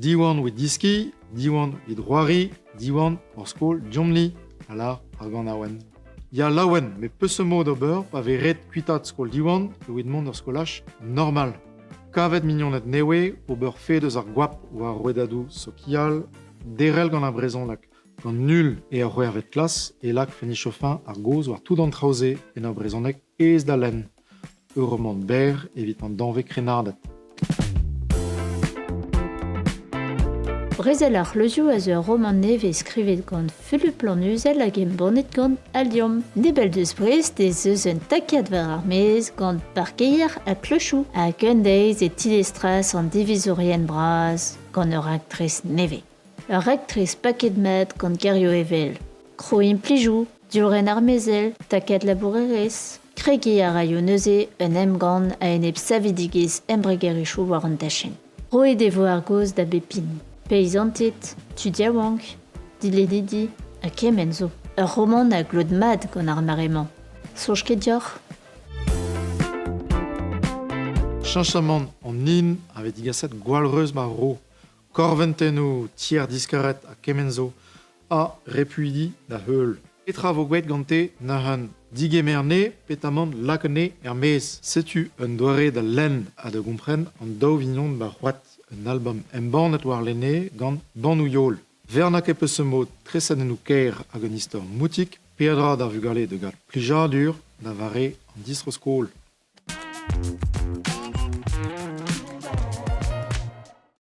Diwan evit diskiñ, Diwan evit c'hoari, Diwan hor skol deomp-ni, a lâr ar ganaouenn. Ya laouen, met peseurt mod ober pa vez ret kuitaat skol Diwan evit mont d'ur skolaj normal? Kavet mignoned nevez, ober fed eus ar goap war rouedadoù sokial, derc'hel gant ar brezhoneg. Gant nul eo ar c'hwec'hvet klas e lak Fenichofin ar gaoz war tout an traoù-se en ur brezhoneg aes da lenn. Ur romant berr evit an danvez krennarded. Brezel ar c'hleuzioù a zo ur romant nevez skrivet gant Fulup Lannuzel hag embannet gant Al Liamm. Nebell deus Brest ez eus un takad war ar maez gant parkeier ha kleuchoù. Hag un deiz e tilestras an divizourien bras gant ur raktres nevez. Ur raktres paket mat gant gerioù evel krouiñ implijoù, diorren armezel, takad labourerezh. Kregiñ a raio neuze un emgann a-enep savidigezh embregerezhioù war an dachenn. Roet e vo ar gaoz da bep hini. Peizanted, tud yaouank, dilennidi ha kement zo. Ur romant a glot mat gant ar mare-mañ. Soñj ket deoc'h? Cheñchamant an hin a vez digaset gwall-reuz ma ro. Korventennoù, tier diskaret ha kement zo, ha repuidi da heul. Petra vo graet gante neuze? Digemer anezhe petamant lak anezhe er-maez. Setu un doare da lenn ha da gompren an daou vignon 'ba c'hoad, un album embannet warlene gant Bannoù-Yol. Verna ket peseurt mod tresadennoù kaer hag un istor moutik, peadra d'ar vugale da gaout plijadur da vare an distro-skol.